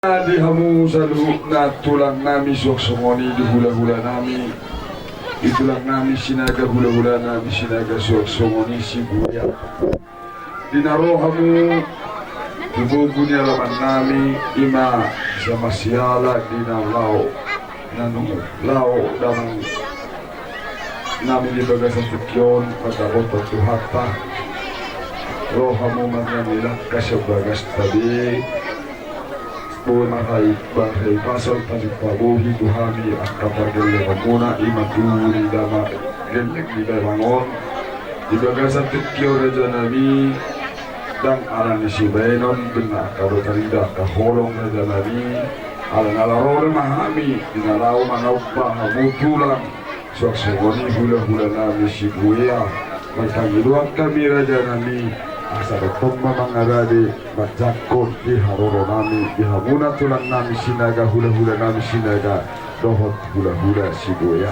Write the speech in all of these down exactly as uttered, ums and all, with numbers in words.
Di hamu saluhutna tulang nami, suang songon i di hula-hula nami, di tulang nami Sinaga, hula-hula nami Sinaga, suang songon i Sibuea. Di na ro hamu tu bogu ni alaman nami, i ma sian masiala di na laho, na nunga laho damang nami di bagasan tingki on, mardapotan Tuhanta. Ro hamu marnilangka sian bagasta be. Boi ma hami, boi hami pasal, paling pabohi tu hami angka pargellengonmuna, i ma tubu ni damang, gelleng ni damang on. Di bagasan tingki on raja nami, ndang ala ni sibaenon, bena angka do tarida angka holong raja nami. Ala na ala ro ma hami di na laho manomba hamu tulang, suang songon i hula-hula nami Sibuea. Marpangidoan hami raja nami, asa dohot ma mangarade manjangkon di haroro nami, di hamuna tulang nami Sinaga, hula-hula nami Sinaga dohot hula-hula Sibuea.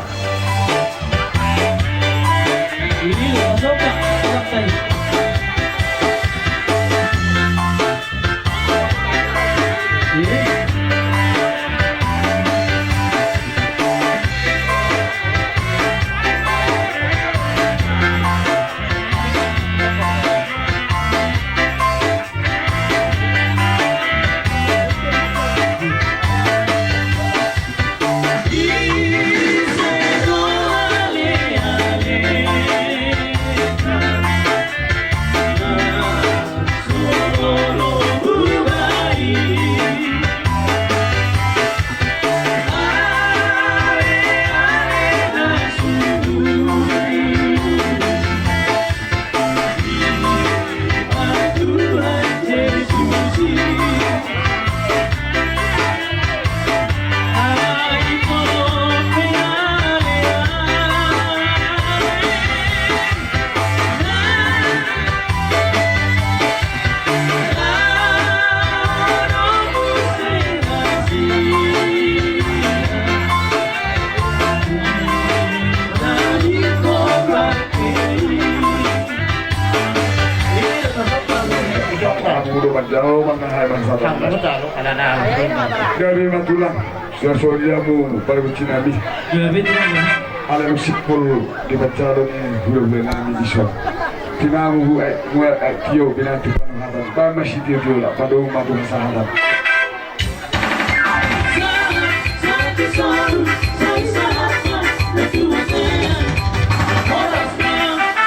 Gabe ma tulang. Suang songon i hamu pargonsi nami. Gabe tulang. Ala dung simpul di pansalongan ni hula-hula nami dison. Timamu mual, eh, tio, binahen tu panuhatan. Bahen ma sitio-tio, laho padomu ma tu hasahatan.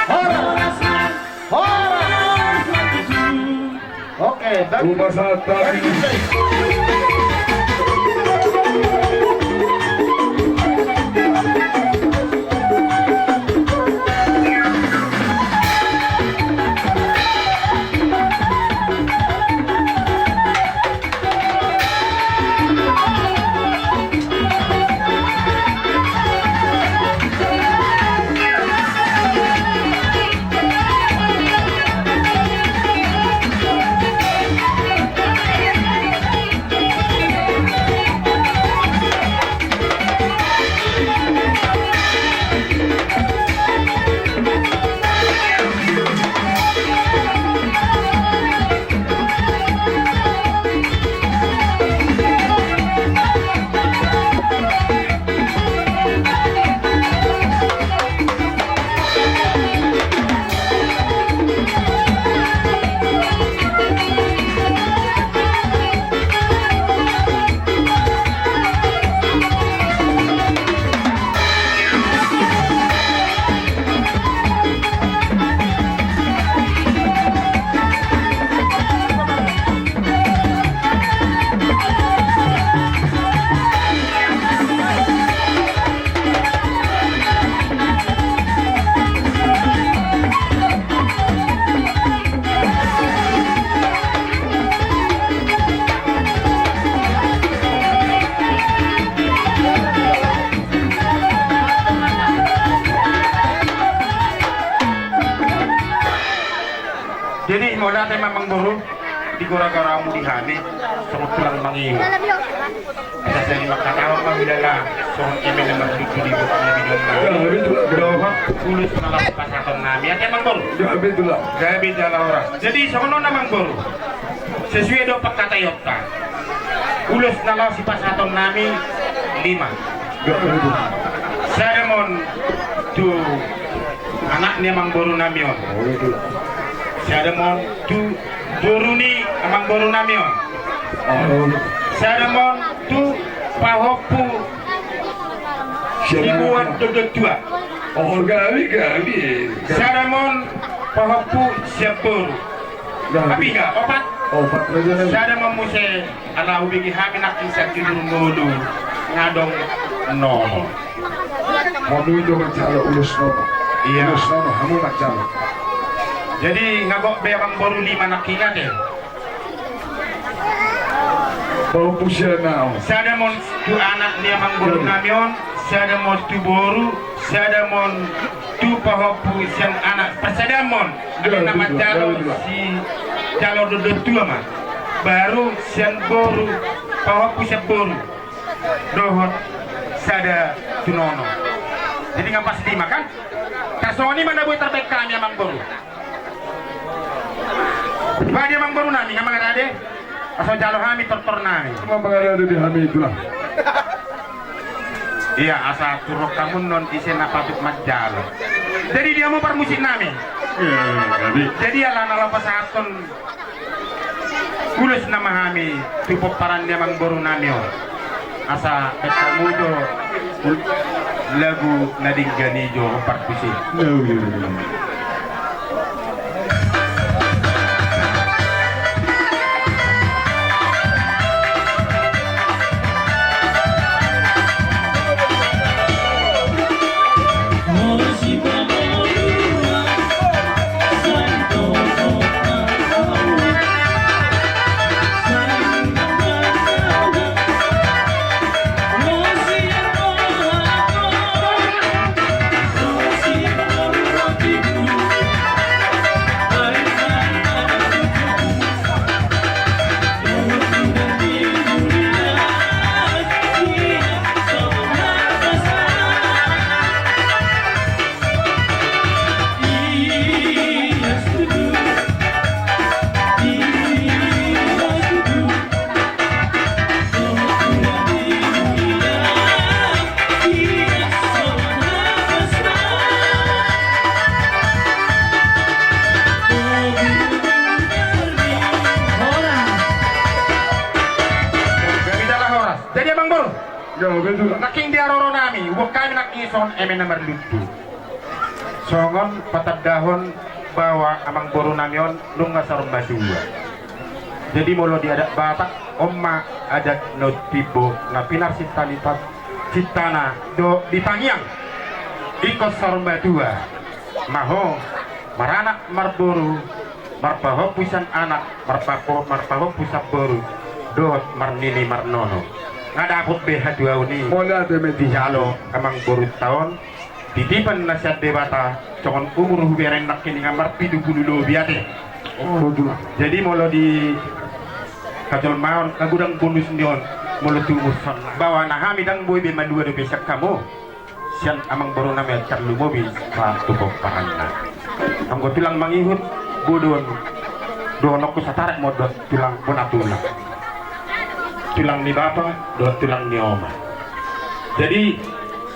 Horas. Horas. Oke, bagus. Rumah Santa. Jadi, mauliate ma amangboru, di gara-garamu di hami, songon tulang mangihu. Asa jadi mangkatahon ma hami dala, songon eme na martutu di botol na bidon na. Dohot ulos na laho pasahaton nami. Ate amangboru. Gabe tulang. Gabe jala horas. Jadi, songon on amangboru. Sesuai do pangkataionta. Ulos na laho sipasahatonnami lima. Sada ma on tu anak ni amangboru nami on. Sada ma on tu boru ni amangboru nami on. Sada ma on tu pahompu sibuat dondon tua. Sada ma on pahompu sian boru. Piga? Opat. Opat. Sada ma on muse. Ala hubege hami nangkin sian jujur ngolu nga adong nono. Hamu i do manjalo ulos nono. Ia. Ulos nono hamu manjalo. Jadi nga gok be amangboru lima nangkin ate. Pahompu sian ahu. Sada ma on tu anak ni amangboru nami on. Sada ma on tu boru. Sada ma on tu pahompu sian anak. Pasadahon ma on. Jadi na manjalo sijalo dondon tua ma. Baru sian boru, pahompu sian boru. Dohot sada tu nono. Jadi nga pas lima kan? Tarsongon i ma na boi tarbaen hami amangboru. Ba di amangboru nami nga mangarade. Asa jalo hami tortor nami. Nga mangarade di hami itulah. Ia asa turok hamu non ise na patut manjalo. Jadi di hamu parmusik nami. Jadi ala na laho pasahathon ulos nama hami tu pomparan ni amangboru nami on. Asa baen hamu do lagu na denggan i jo parpisi. Jadi amangboru, nangkin di haroro nami, huboan hami nangkin songon eme na marlundu. Songon patandahon bahwa amangboru nami on nunga saur matua. Jadi molo di adat Batak on ma adat na umtimbo na pinarsinta ni ta-, sintana dohot di tangiang. Ingkon saur matua ma ho maranak marboru, marpahompu sian anak, marpaho-, marpahompu sian boru dohot marnini marnono. Nga dapot be hatuaon i dijalo amangborunta on. Titipan na sian Debata, songon umur hubereng nangkin i nga marpitu pulu lobi ate. Jadi molo di hajolmaon nga godang bonus ni on. Molo tu umur son, bahwa na hami ndang boi be malua dope sian hamu, sian amangboru nami on tarlumobi sahat tu pomparanna. Anggo tulang mangihut, godang dohononku satarak ma on dohot tulang bona tulang, tulang ni bapa dohot tulang ni oma. Jadi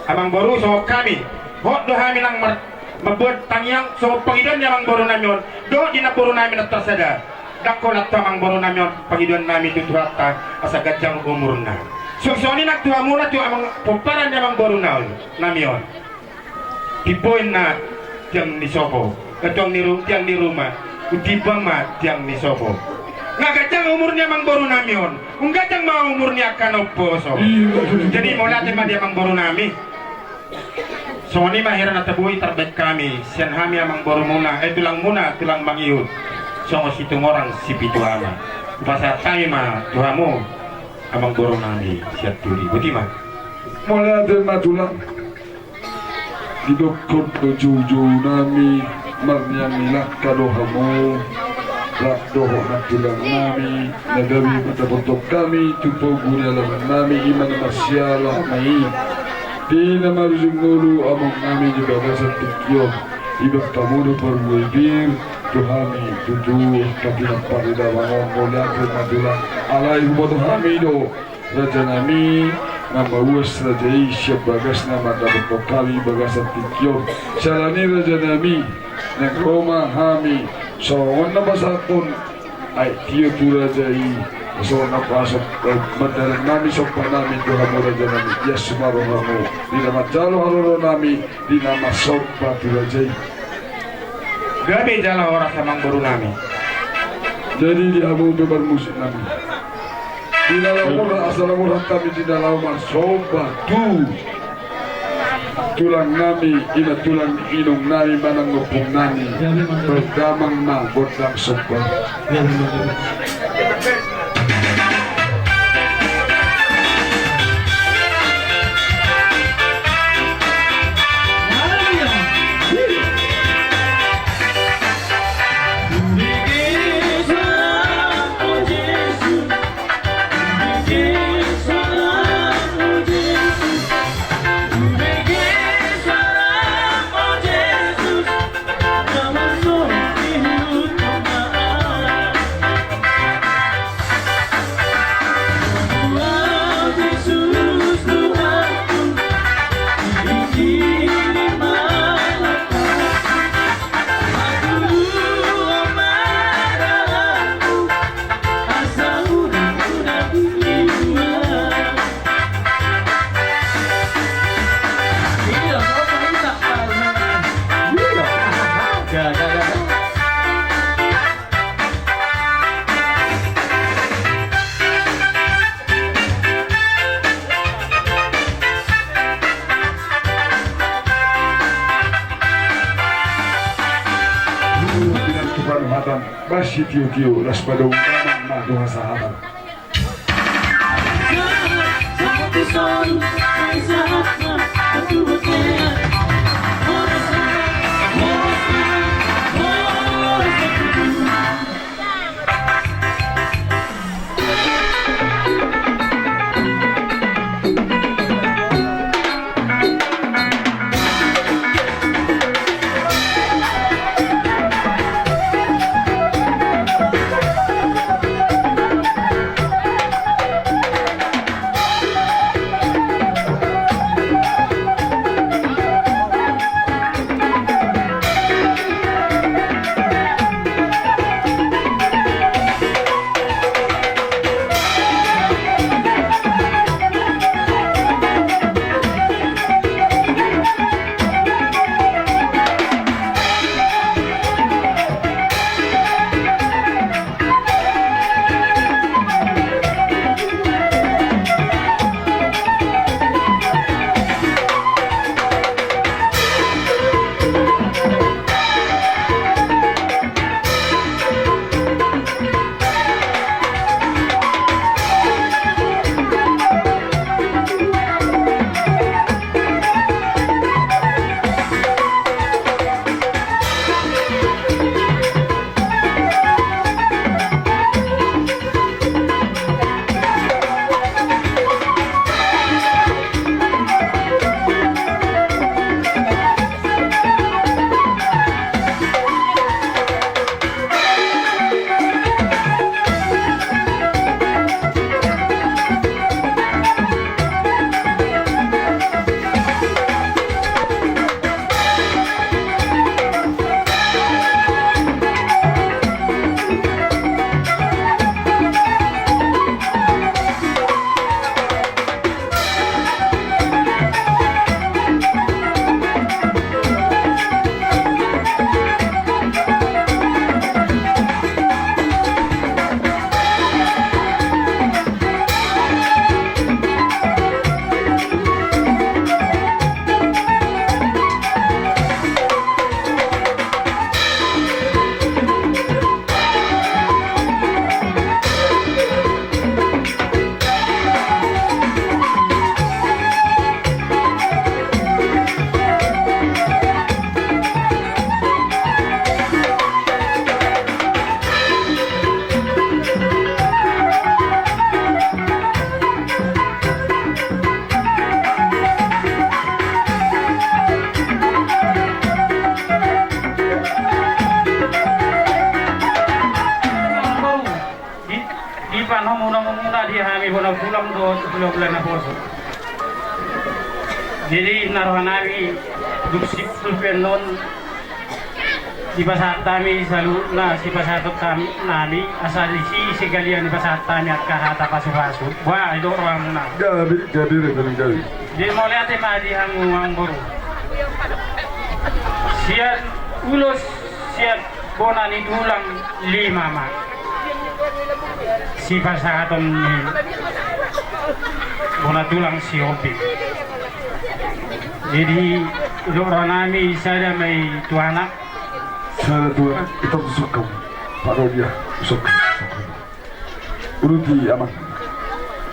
amangboru, songon hami, hot do hami nang mar-, mambuat tangiang songon pangidoan ni amangboru nami on dohot di namboru nami na tarsada. Ndang holan tu amangboru nami on, pangidoan nami tu Tuhanta asa ganjang umurna. Songon i nang tu hamuna tu amang, pomparan ni amangboru nami on. Timbo inna tiang ni sopo, eh, tiang ni ru-, tiang ni ruma, hutimbo ma tiang ni sopo. Nga ganjang umur ni amangboru nami on, umganjang ma umur ni angka na umposo. Jadi mauliate ma di amangboru nami. Songon i ma hira na taboi tarbaen hami sian hami amangborumuna, eh, tulangmuna, tulang mangihut, songon Situmorang Sipitu Ama. Hupasahat hami ma tu hamu amangboru nami sian Turi. Boti ma. Mauliate ma tulang. Didokkon do joujou nami, marniang ni langka do hamu, rap dohot nantulang nami, na gabe mandapothon hami tu pogu ni alaman nami, i ma na marsiala ma i. Di na marujung ngolu among nami di bagasan tingki on, ibaen hamu do parbue pir, tu hami tutu, tapi na parida mangon mauliate ma tulang. Alai huboto hami do raja nami na mauas raja i sian bagasna mandapothon hami bagasan tingki on. Siala ni raja nami, naeng ro ma hami songon na pasahathon aek tio tu raja i, songon na pasahat, eh, mandalan nami somba nami tu hamu raja nami. Ias sumaro hamu di na manjalo haroro nami, di na marsomba tu raja i. Gabe jala horas amang boru nami. Jadi di hamu pe parmusik nami, di na laho murhat, asa laho murhat hami di na laho marsomba tu tulang nami, i ma tulang ni inong nami manang ompung nami. Gabe ma. Baen damang ma gondang somba. Gabe ma. Pinantukan hatan, basi tio-tio, las padong damang ma tu hasahatan. Hulahula naposo. Jadi na rohanami dung simpul pe annon dipasahat hami saluhutna sipasahaton hami, nami asa disi sekalian dipasahat hami angka hata pasupasu. Boha, didok rohamuna? Gabe, gabe, gabe, gabe. Jadi mauliate ma di hamu amangboru. Sian ulos, sian bona ni tulang lima ma sipasahaton ni bona tulang Sihombing. Jadi didok rohanami sada ma i tu anak. Sada tu anak, ito tu sukam. Pak Rodia, sukam, sukam. Uduti amang.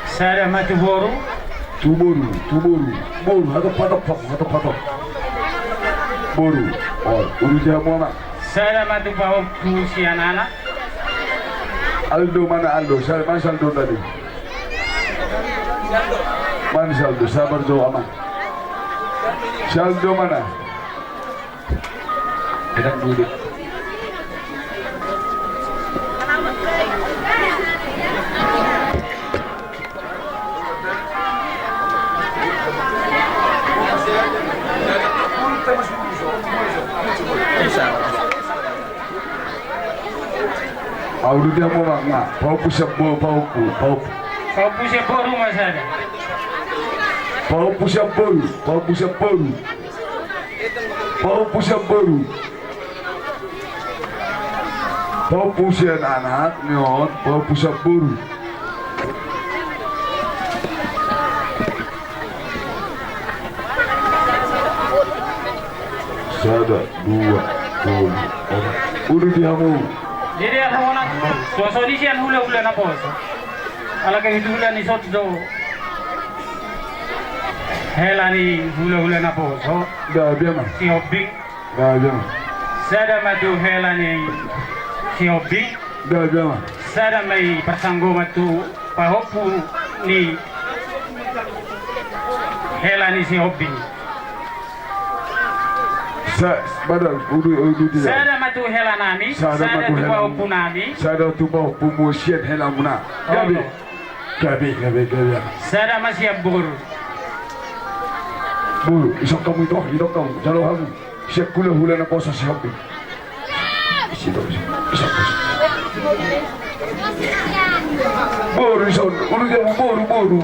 Sada ma tu boru. Tu boru, tu boru. Boru, hatop, hatop, hatop, hatop. Boru. O, uduti hamu amang. Sada ma tu pahompu sian anak. Aldo, mana Aldo? Sa-, mana si Aldo tadi? Mana si Aldo? Sabar jo amang. Si Aldo mana? Enak dulu. Au, uduti hamu amang, pahompu sian bo-, pahompu, pahompu. Pahompu sian boru ma sada. Pahompu sian boru, pahompu sian boru. Pahompu sian boru. Pahompu sian anak, ni on, pahompu sian boru. Sada, dua, tolu, opat. Uduti hamu. Jadi, ala hona, suasoni sian hulahula naposo. Ala kebetulan dison do hela ni hulahula naposo. Gabe ma. Sihombing. Gabe ma. Sada ma tu hela ni Sihombing. Gabe ma. Sada ma i parsanggoman tu pahompu ni hela ni Sihombing. Sa-, pada, udu-, uduti. Sada ma tu hela nami, sada ma tu hela, pahompu nami. Sada tu pahompu mu sian hela muna. Gabe. Gabe, gabe, gabe. Sada ma sian boru. Boru, isok hamu ito, idok hamu, jalo hamu. Sian hulahula naposo Sihombing. Isi do, isi do. Boru dison, uduti hamu boru, boru.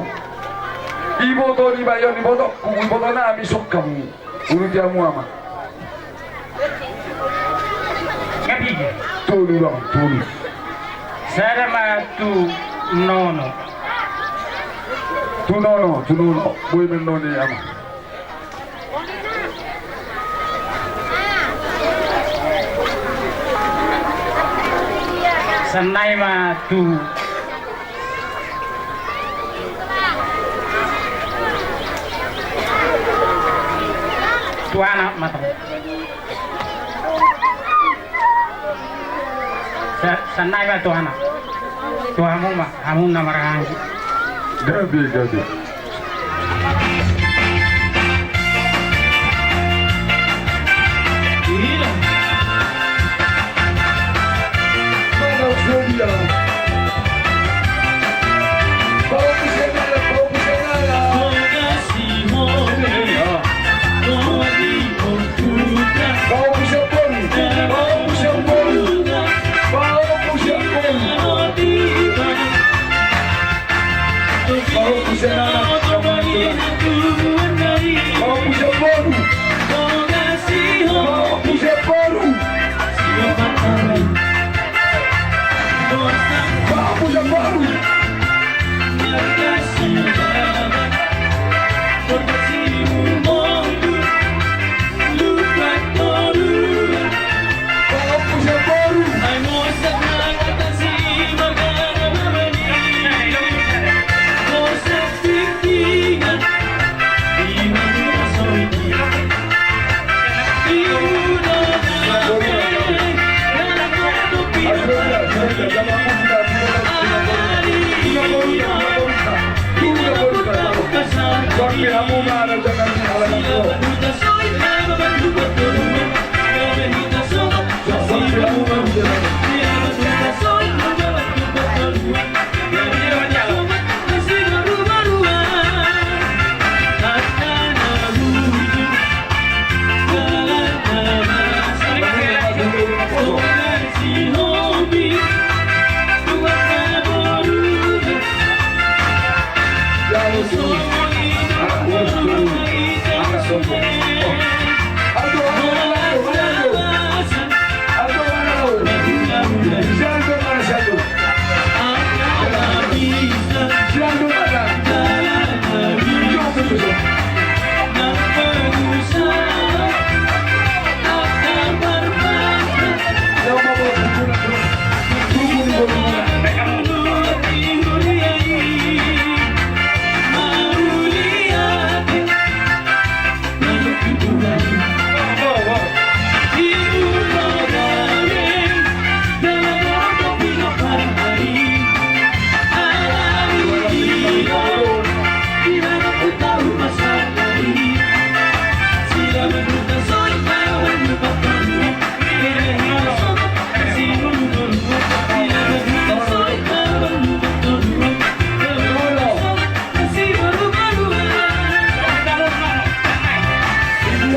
Iboto ni bayo ni boto, iboto nami isok hamu. Uduti hamu amang. Tolu do, tolu. Sada ma tu nono. Tu nono, tu nono. Boi ma nono i amang. Sian nai ma tu, tu anak ma tong. Sa-, sian nai ma tu anak. Tu hamu ma, hamu na marhaha. Gabe, gabe.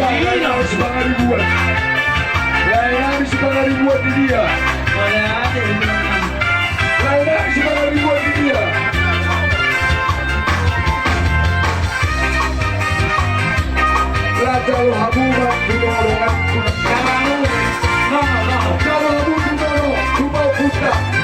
Lae nami Sipangaribuan. Lae nami Sipangaribuan di dia. Lae nami Sipangaribuan di dia. Lae jalo hamu ma tu tolongan. Jalo hamu tu tolongan. Tu tolongan.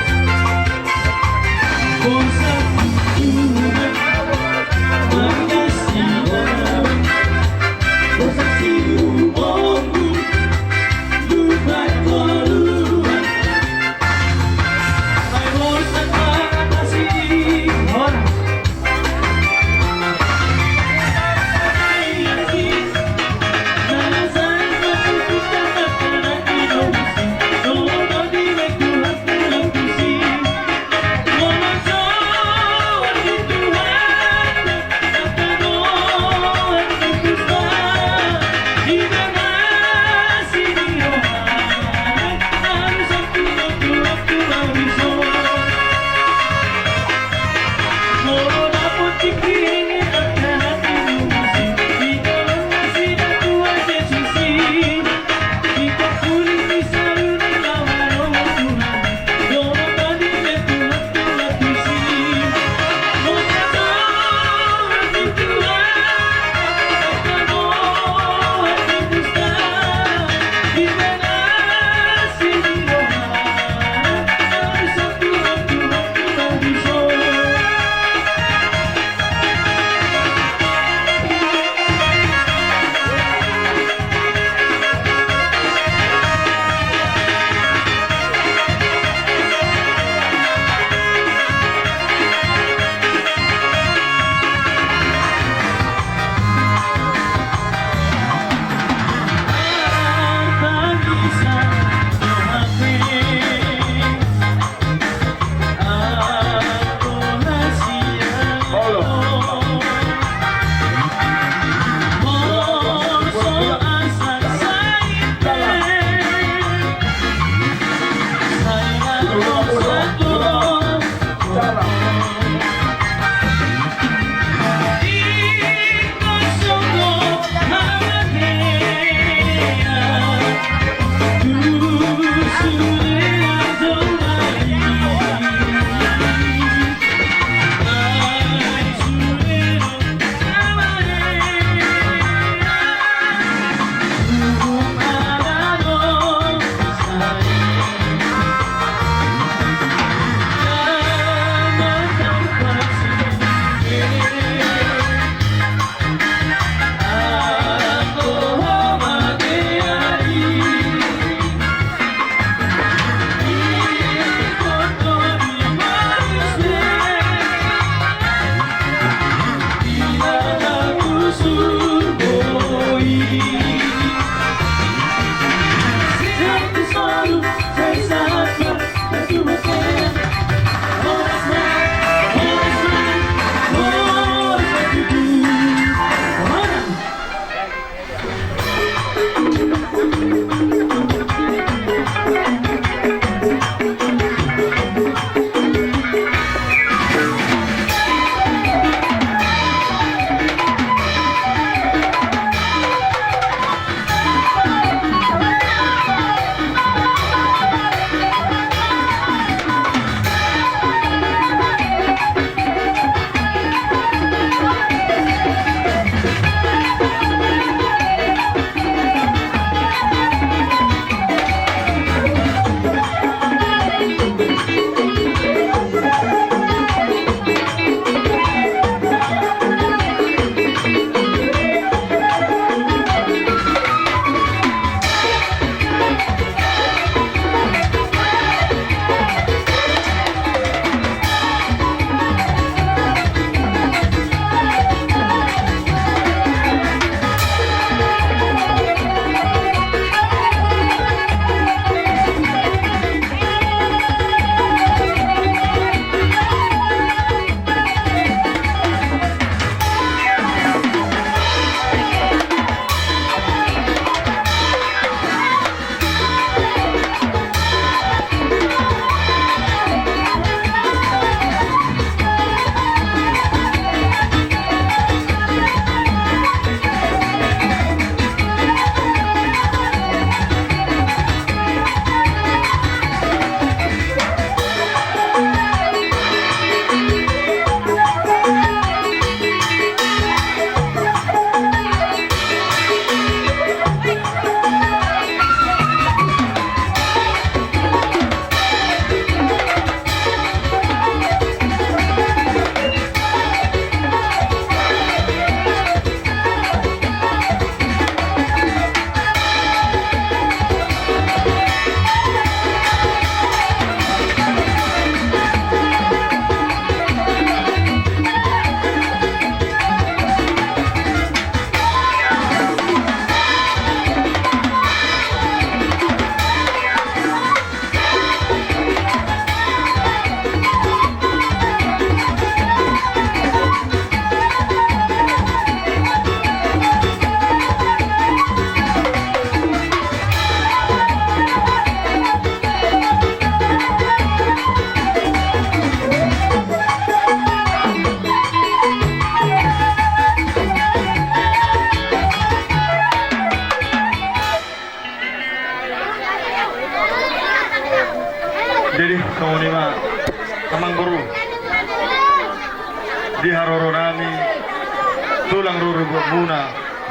Tulang rorobotmuna,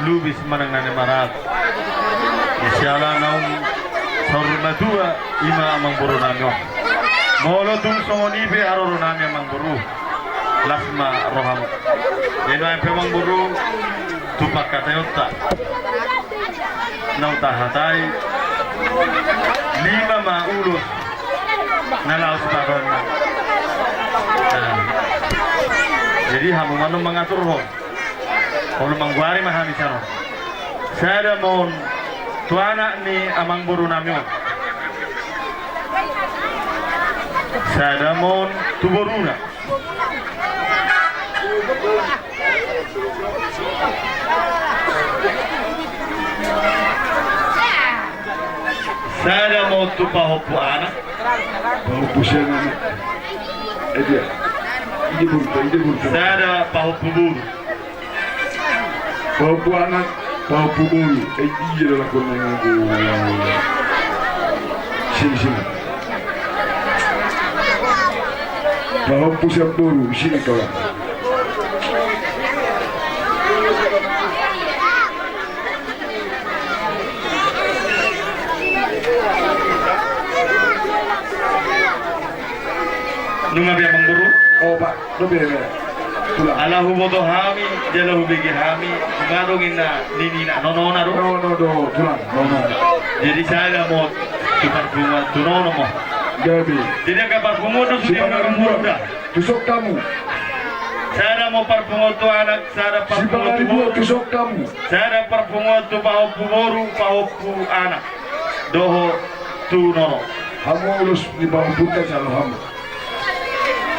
lubis manang na ni marat. Siala naung saur matua, ima amangboru nami on. Molo tung songon i pe haroro nami amangboru, las ma roham. Ima pe amangboru, tu pangkataionta na hutahatai, lima ma ulos na laos baron. Nah. Jadi hamu ma na mangaturhon. Olo, manggoari ma hami sian on. Sada ma on tu anak ni amangboru nami on. Sada ma on tu boruna. Sada ma on tu pahompu anak. Pahompu sian anak. Eh, dia. Ide boru, ide boru. Sada pahompu boru. Pahompu anak, pahompu boru. Eh, iya, adalah kau nang aku. Sini, sini. Pahompu sian boru, sini kau. Nunga be amangboru? Oh, Pak, dope be. Tulang. Ala huboto hami, jala hubege hami, nunga do ninna ni ninna nonona do. Nono do, tulang, nono. Jadi sada ma on tu parpunguan tu nono ma on. Gabe. Jadi angka parpunguan do sude. Sipangan amangboru dua, da. Tusuk hamu. Sada ma on parpunguan tu anak, sada parpunguan tu boru. Sipangan amangboru dua, tusuk hamu. Sada parpunguan tu pahompu boru, pahompu anak. Dohot tu nono. Hamu ulos ni pahompunta jalo hamu.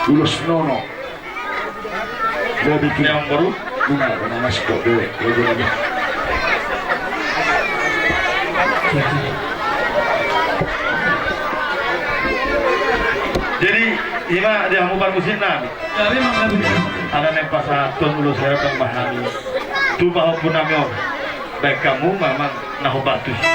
Ulos nono. Jadi tu. Amangboru. Bunga, bunga masuk kok dulu. Jadi, ima di hamu parmusik nami. Jadi, Mang David. Ala naeng pasahathon ulos herbang ma hami. Tu pahompu nami on. Baen hamu ma, Mang, na hombar tusi.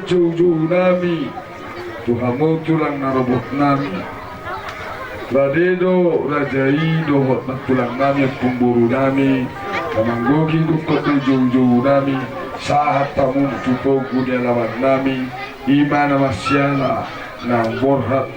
Joujou nami. Tu hamu tulang na robot nami. Rade do raja i dohot nantulang nami, ompung boru nami, na manggohi dungkot do joujou nami, sahat hamu tu pogu ni alaman nami, ima na marsiala, na borhat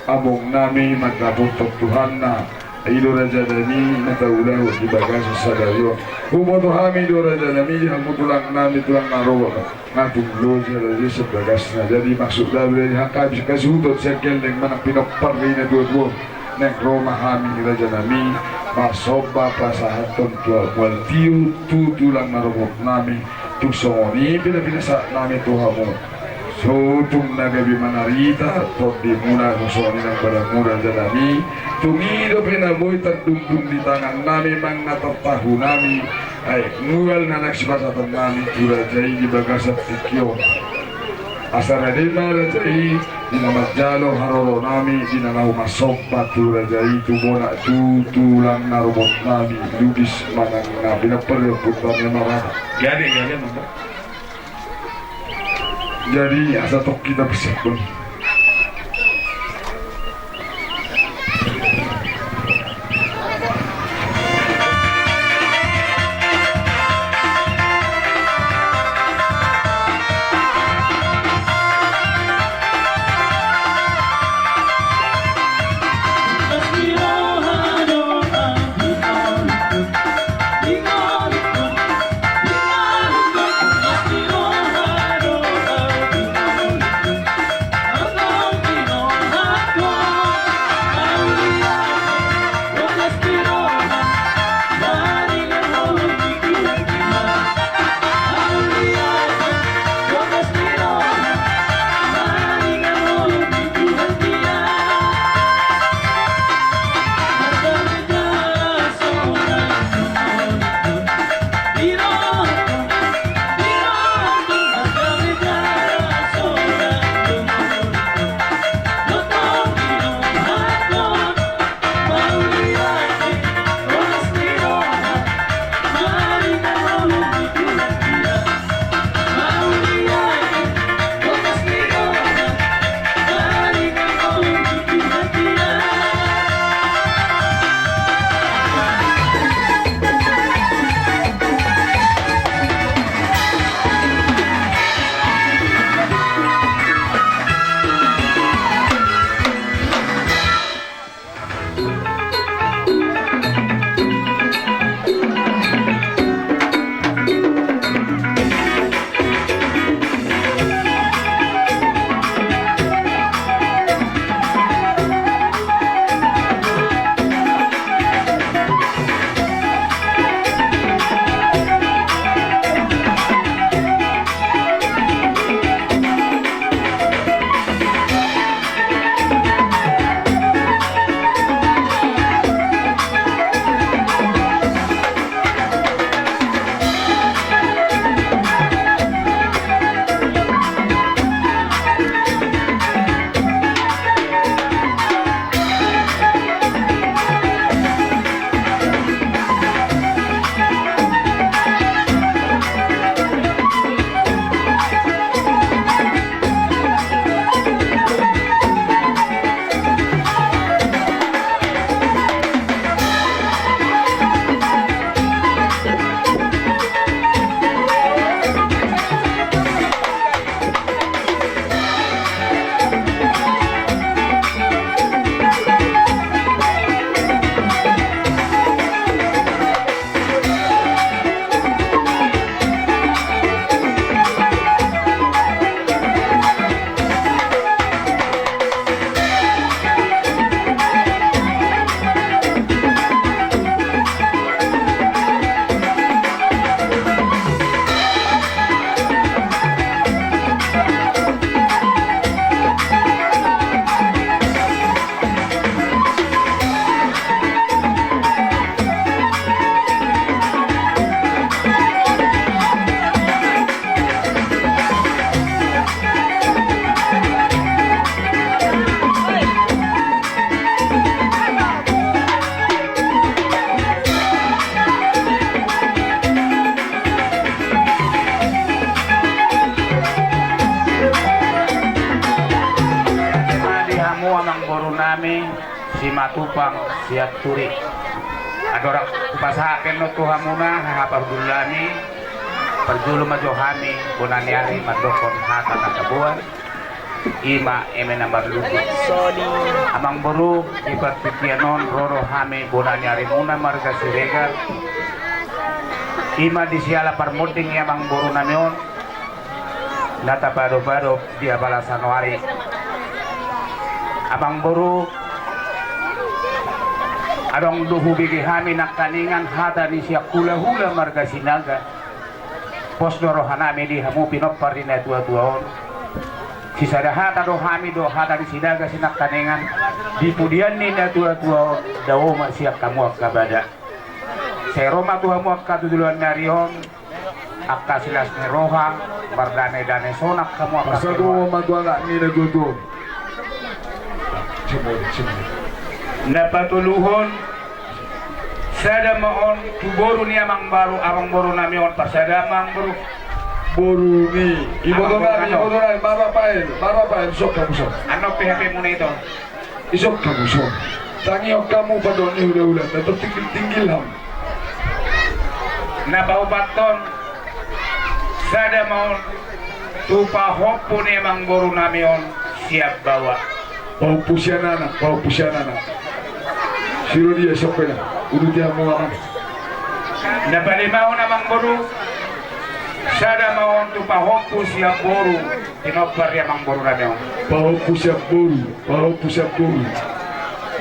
among nami mandapothon Tuhanna, i do raja nami na taulahon di bagasan sadari on. Huboto hami do raja nami, hamu tulang nami, tulang na robot. Nga tung loja do i sian bagasna. Jadi maksudna do i, angka hasuhuton sian gelleng manang pinompar ni natuatua on. Naeng ro ma hami raja nami marsomba pasahathon tu mual tiur tu tulang na robot nami. Tung songon i pe na pinasahat nami tu hamu. So tung na gabe manarita tondimuna, songon i nang badanmu raja nami. Tung i dope na boi tardumbung di tangan nami manang na tartahu nami. Ai mual na naeng sipasahaton nami tu raja i di bagasan tingki on. Asa rade ma raja i di na manjalo haroronami, di na laho marsomba tu raja i, tu bona, tu tulang na robot nami, Lubis manang na pinaper ni ompunta ni Marata. Gade, gade, mama. Jadi asa tong hita bersiap. Di hamu amangboru nami Simatupang Sianturi. Andorang hupasahat pe on tu hamuna haha parhundul nami, parjolo ma jo hami bona ni ari mandokkon hata na taboan. I ma eme na marlundu. Amangboru, di partingkian on ro do hami bona ni arimuna marga Siregar. I ma di siala parmonding ni amangboru nami on na tapaadop-adop di apala saonari. Amangboru, adong do hubege hami nangkaningan hata ni sian hulahula marga Sinaga. Pos do rohanami di hamu pinompar ni natuatua on. Sisada hata do hami dohot hata ni Sinaga sinangkaningan. Di pudian ni natuatua on, dao ma sian hamu angka bada. Sai ro ma tu hamu angka tu joloan ni ari on. Angka silas ni roha, mardame-dame sonang hamu angka. Pasahat ma tu anak ni na gogo. Na patoluhon, sada ma on tu boru ni amangboru, amangboru nami on, pasahat ma amangboru. Boru ni iboto nami, iboto nami, marapa el, marapa el, sok hamu son. Annon pe H P muna ito. Isok hamu son. Tangihon hamu pandok ni hula-hula, na tor tinggil-tinggil hamu. Na paopathon, sada ma on tu pahompu ni amangboru nami on sian baoa. Pahompu sian anak, pahompu sian anak. Siro dia isok pe na. Uduti hamu amang. Na palimahon amangboru, sada ma on tu pahompu sian boru. Tinompar i amangboru nami on. Pahompu sian boru, pahompu sian boru.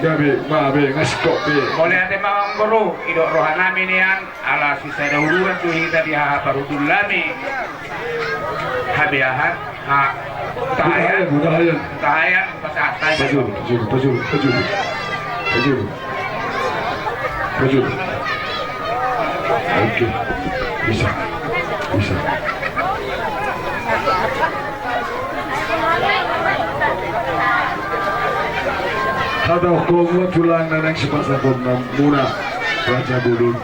Gabe, ma be, nga singkop be. Mauliate ma amangboru, didok roha nami nian, ala sisada uduran do hita di haha parhundul nami. Habeahan, ha. Hutahaean, hutahaean. Hutahaean, pasahat. Pajolo, pajolo, pajolo, pajolo. Pajolo. Pajolo. Oke. Bisa. Bisa. Hata hohom ma tulang na naeng sipasahaton muna raja bolon.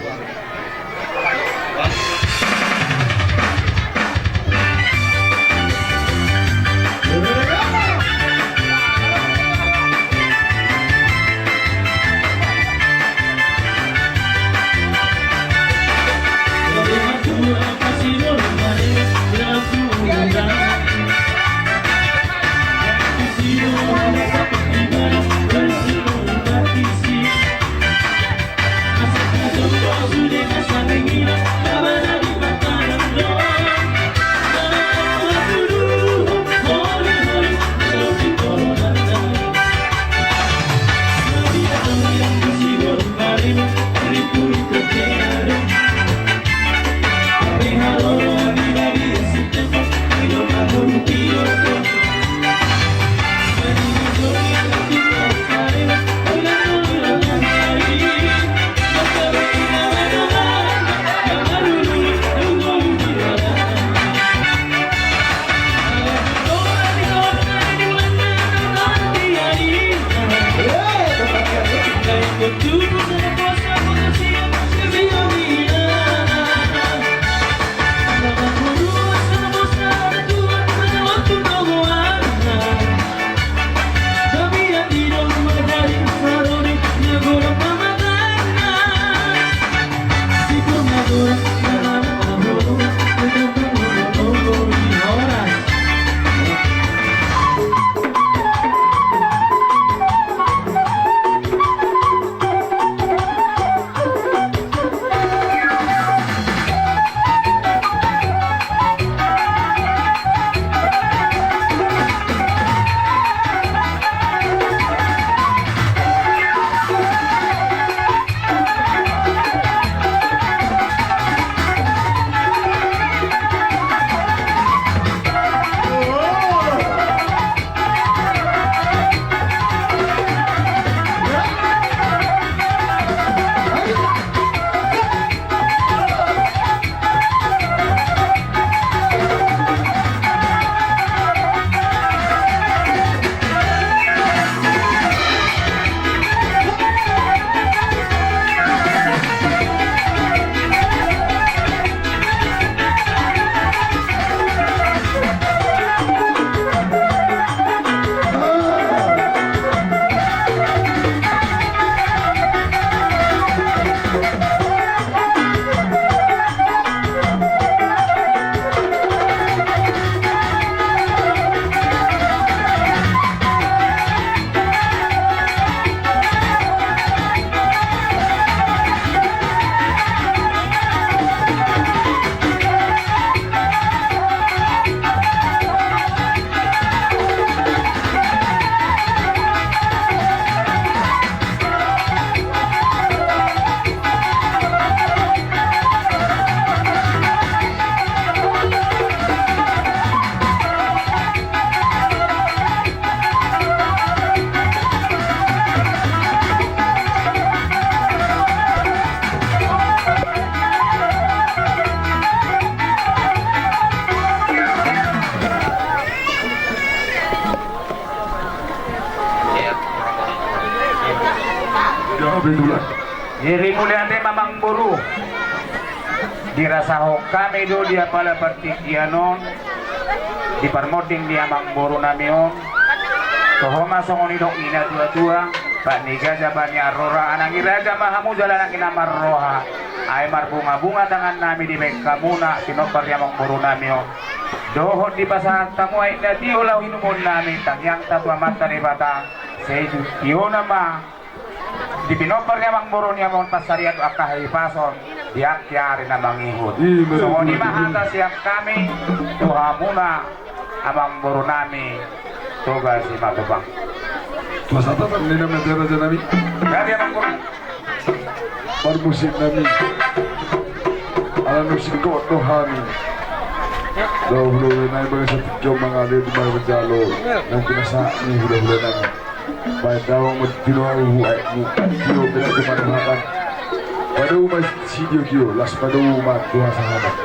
Ya, betulan. Jadi mauliate ma amangboru. Dirasahon hami do di apala partingkian on, di parmonding ni amangboru nami on. Toho ma songon nidok ni natuatua, bat ni gaja bani arrora, anak ni raja ma hamu jala anak ni na marroha. Ai marbungabunga tangan nami dibaen hamuna pinompar ni amangboru nami on. Dohot dipasahat hamu aek na tio laho inumon nami, tangiangta tu Amanta Debata, sai tu tiona ma di pinompar ni amangboru nami on pansarian tu angka hahipason di angka ari na mangihut. Songon i ma hata sian hami tu hamuna amangboru nami Toga Simatupang. Pasahat ma ninna ma raja nami. Gabe amangboru. Parmusik nami. Ala nunga singkop do hami. Dua puluh nai bagas satu jom mangalir di manjalo. Nang pinasahat ni hulahula nami. Baen damang ma tinomu aekmu, tio bela tu panuhatan. Padao ma sitiotio, las padao ma tu hasahatan.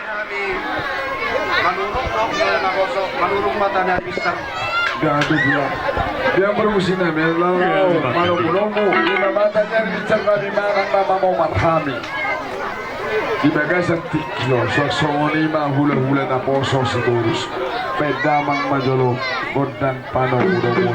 Hami manurung roha ni na poso, manurung mata ni ari binsar. Gabe dia. Dia parmusik nami, laho manurung roha ni na mata ni ari binsar nami manang na mamomar hami. Di bagasan tingki on, songon i ma hulahula na poso Sitorus. Baen damang ma jolo gondang pandomudomu.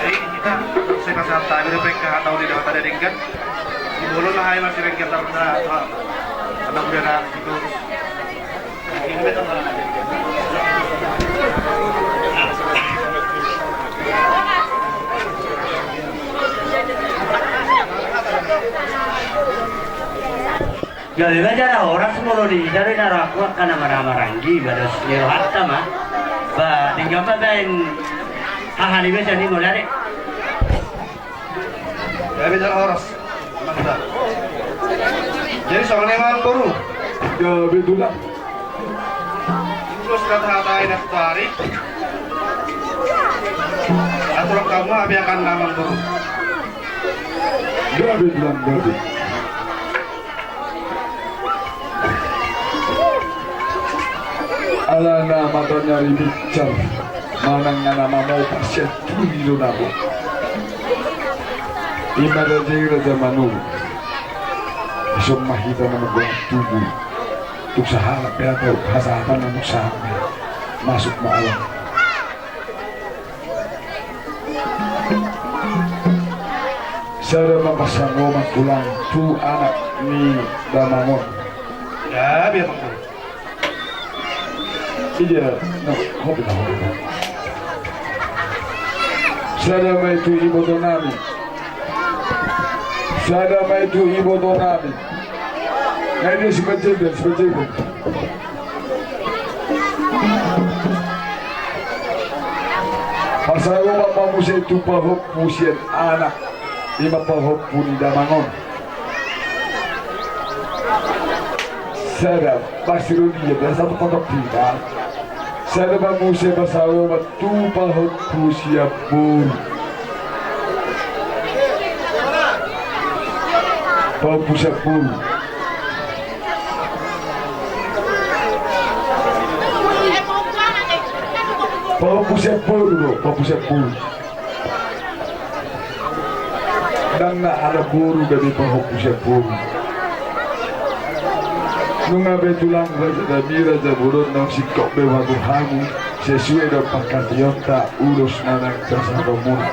Jadi hita, sai pasahat hami dope hata on di Debata na denggan. Di bolon na hami masih denggan tarda, anak muda na situ. Gabe ma jala horas molo di ita do inna rohangku angka na marhahamaranggi, ba dos ni rohanta ma. Ba denggan ma baen hahalibesan i mauliate. Gabe jala horas. Mantap. Jadi songon i ma amangboru. Gabe tulang. Terus kata-kata enak tari. Atur kamu abi akan nama amangboru. Gabe tulang gabe. Alana mata ni ari binsar, manang na mamora sian tuli do na ro. I ma raja i raja Manurung. Dison ma hita na margolang tubu. Tung sahalak pe atau hasahatan na tung sahalak pe. Masuk ma alam. Sada ma pasangoman tulang tu anak ni damang on. Ya, biar mangkul. Iya, no, hobi lah, hobi lah. Sada ma i tu iboto nami. Sada ma i tu iboto nami. Nah, ini si Panjaitan, si Panjaitan. Pasangoman ma muse tu pahompu sian anak, i ma pahompu ni damang on. Sada, pasti ro dia, biasa tu pondok kita. Sada ma muse pasangoman tu pahompu sian boru. Pahompu sian boru. Pahompu sian boru do, pahompu sian boru. Ndang na ada boru gabe pahompu sian boru. Nunga be tulang raja nami raja bolon naung singkop be huatur hamu sesuai dohot pangkataion ta ulos manang pasangon muna.